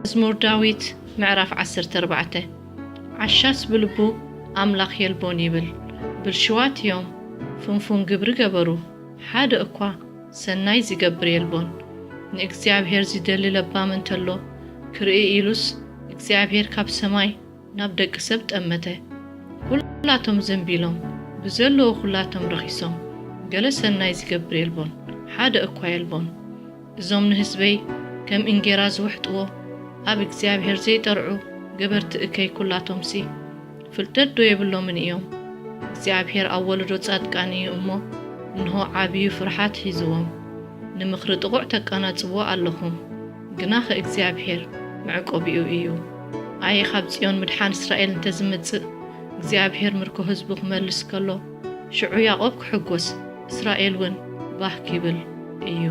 መዝሙር ዳዊት ምዕራፍ ዓሰርተ ኣርባዕተ። ዓሻስ ብልቡ ኣምላኽ የልቦን ይብል። ብልሽዋት እዮም፣ ፍንፉን ግብሪ ገበሩ፣ ሓደ እኳ ሰናይ ዚገብር የልቦን። ንእግዚኣብሔር ዚደሊ ለባም እንተሎ ክርኢ ኢሉስ፣ እግዚኣብሔር ካብ ሰማይ ናብ ደቂ ሰብ ጠመተ። ኩላቶም ዘንቢሎም፣ ብዘለዎ ኩላቶም ረኺሶም፣ ገለ ሰናይ ዚገብር የልቦን፣ ሓደ እኳ የልቦን። እዞም ንህዝበይ ከም እንጌራ ዝውሕጥዎ፣ ኣብ እግዚኣብሔር ዘይጠርዑ ገበርቲ እከይ ኩላቶምሲ፣ ፍልጠት ዶ የብሎምን እዮም? እግዚኣብሔር ኣብ ወለዶ ጻድቃን እዩ እሞ፣ እንሆ ዓብዩ ፍርሓት ሒዝዎም። ንምኽሪ ጥቑዕ ተቃናጽዎ ኣለኹም፣ ግናኸ እግዚኣብሔር መዕቆቢኡ እዩ። ኣየ ካብ ጽዮን ምድሓን እስራኤል እንተ ዝመጽእ፣ እግዚኣብሔር ምርኮ ህዝቡ ክመልስ ከሎ፣ ሽዑ ያዕቆብ ክሕጎስ፣ እስራኤል እውን ባህ ኪብል እዩ።